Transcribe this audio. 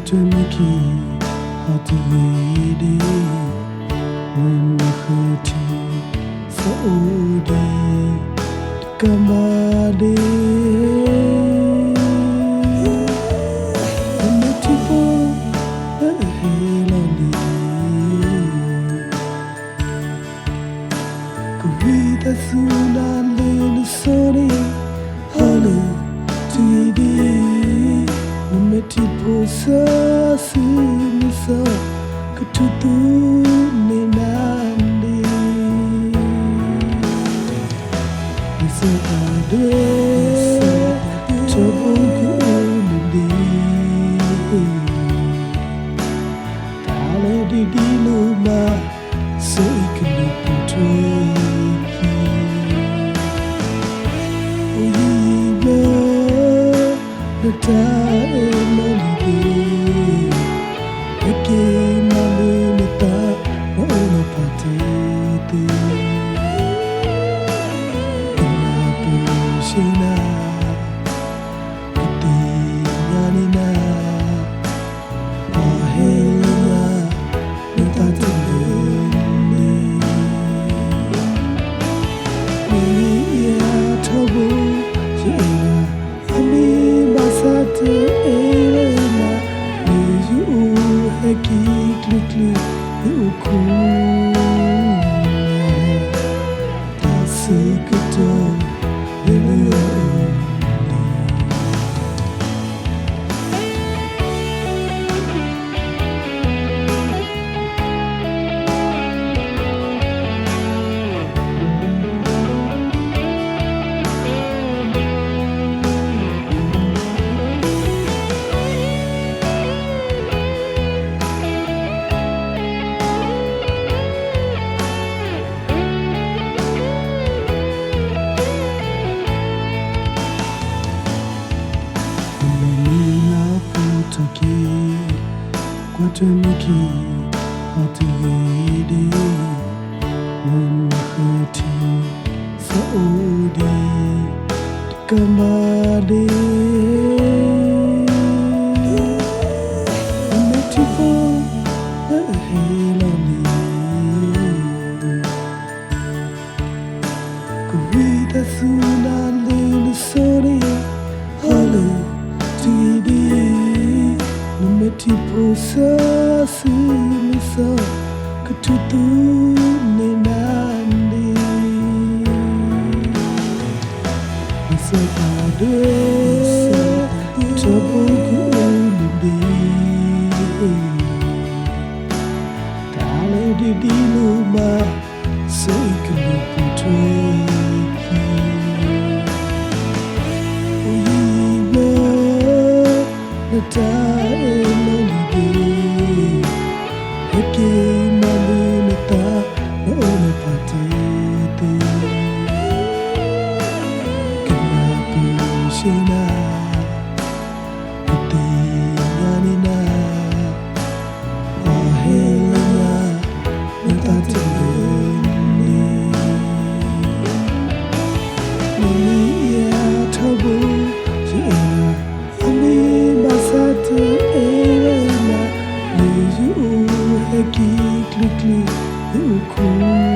ကွၢ်ထွဲမ့ၢ်က့ၤ ဟီတဂ့ၤဒ့ၣ်, နနၢ်ဃၢၤထံ သးအိၣ်ဒံး တကမၣ်ဒ့ၣ်, နမ့ၢ်ထံဖိ လၢအဟဲလီၤလံ ကဝံသးစူၤနၤလၢနစီန့ၣ် ဟီလၢတဂ့ၤဒ့ၣ်, နမ့ၢ်ထံဖိစၢ်ဆူမုၢ်စီၤ ကထူၣ်သူန့ၢ်နၤန့ၣ်, နစီၤပၤဒွဲၣ် ထီဘိကအိၣ်လၢဒ့ၣ် တၢ်လၢဒ့ၣ်ဒ်လိၣ်မး စီၤအံၤကလုာ်ပိာ်ထွဲအခံ, အိၣ်ယံာ်ယံာ်ဘျၢ နတၢ်အဲၣ်လီၤလံၤဒ့ၣ်, ဟဲက့ၤမၤလၢနသး နအိၣ်လၢပှၤတဲသ့, ကနၢ်ပၢၢ်ရှဲနၤ ကသ့ၣ်ညါန့ၢ်နၤ, ပှၤဟဲလၢနၤ နသးတလၢန့ၣ်, မ့ၢ်လံယဲထီဘိ ယအဲၣ်နၤ, အမ့ၢ်ဘၣ်ဆၣ်တအဲၣ်လၢနၤ, မ့ၢ်ယအိၣ်ဟဲက့ၤကျ့ကျ့ ယအိၣ်ခိးနၤ တၢ်ဆၢကတီၢ် လၢလၢအအိၣ်န့ၣ် နမ့ၢ်လၢဖိထီၣ်က့ၤ ကွၢ်ထွဲမ့ၢ်က့ၤ ဟီတဂ့ၤဒ့ၣ်, နနၢ်ဃၢၤထံ သးအိၣ်ဒံး တကမၣ်ဒ့ၣ်, နမ့ၢ်ထံဖိ လၢအဟဲလီၤန့ၣ် ကဝံသးစူၤနၤလၢနစီန့ၣ် ဟီလၢတဂ့ၤဒ့ၣ်, နမ့ၢ်ထံဖိစၢ်ဆူမုၢ်စီၤ ကထူၣ်သူန့ၢ်နၤန့ၣ်, နစီၤပၤဒွဲၣ် ထီဘိကအိၣ်လၢဒ့ၣ်, တၢ်လၢဒ့ၣ်ဒ်လိၣ်မး စီၤအံၤကလုာ်ပိာ်ထွဲအခံ, အိၣ်ယံာ်ယံာ်ဘျၢ နတၢ်အဲၣ်လီၤလံၤဒ့ၣ်, ဟဲက့ၤမၤလၢနသး နအိၣ်လၢပှၤတဲသ့, ကနၢ်ပၢၢ်ရှဲနၤ ကသ့ၣ်ညါန့ၢ်နၤ, ပှၤဟဲလၢနၤ နသးတလၢန့ၣ်, မ့ၢ်လံယဲထီဘိ ယအဲၣ်နၤ, အမ့ၢ်ဘၣ်ဆၣ်တအဲၣ်လၢနၤ, မ့ၢ်ယအိၣ်ဟဲက့ၤကျ့ကျ့ ယအိၣ်ခိး